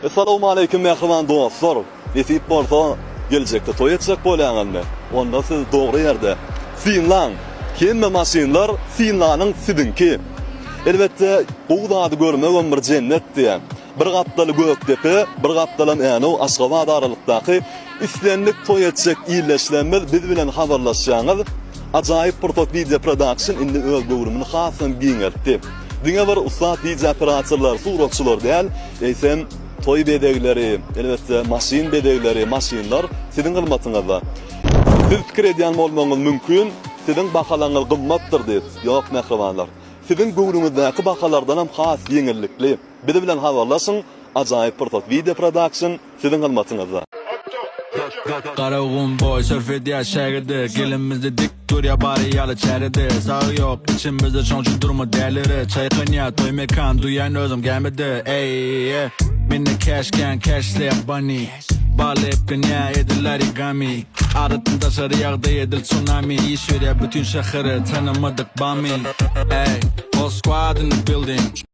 Essalawmaleýkim mähriban dostlar! Nesip bolsa, geljekde toý etjek bolýaňyzmy? Onda siz dogry ýerde. Synlaň! Hemme maşynlar synlanyň siziňki. Elbetde, gowy zady görmegem bir jennet diýýän. Bir gapdaly Gökdepe, bir gapdalam Änew, Aşgabat aralykdaky islendik toý etjek ildeşlerimiz biz bilen habarlaşýaňyz. Ajaýyp pursat wideo production indi öz göwrümini hasam giňeltdi. Diňe bir ussat wideo operatorlar, suratçylar däl, eýsem toý bezegleri, elbetde maşyn bezegleri, maşynlar siziň hyzmatyňyzda. Siz pikir edýän bolmagyňyz mümkin, siziň bahalaryňyz gymmatdyr diýip. Ýok mähribanlar. Siziň göwnüňizdäki bahalardanam has ýeňillikli. Biz bilen habarlaşyň, Ajaýyp pursat wideo production siziň hyzmatyňyzda. Garagum boý sörf edýär şägirde Gelimizde dik durýar bary ýaly çärede Sag ýok içimizde şoň üçin durma dälire Çaýkanýar toý mekan duýýan özüm gämide Eý mende cash kän cash isleýär bunny Bal eplenýär edil origami Adatdan daşary ýagdaý edil tsunami Iş berýär bütin şähere tanamadyk bamy Eý whole squad in the building.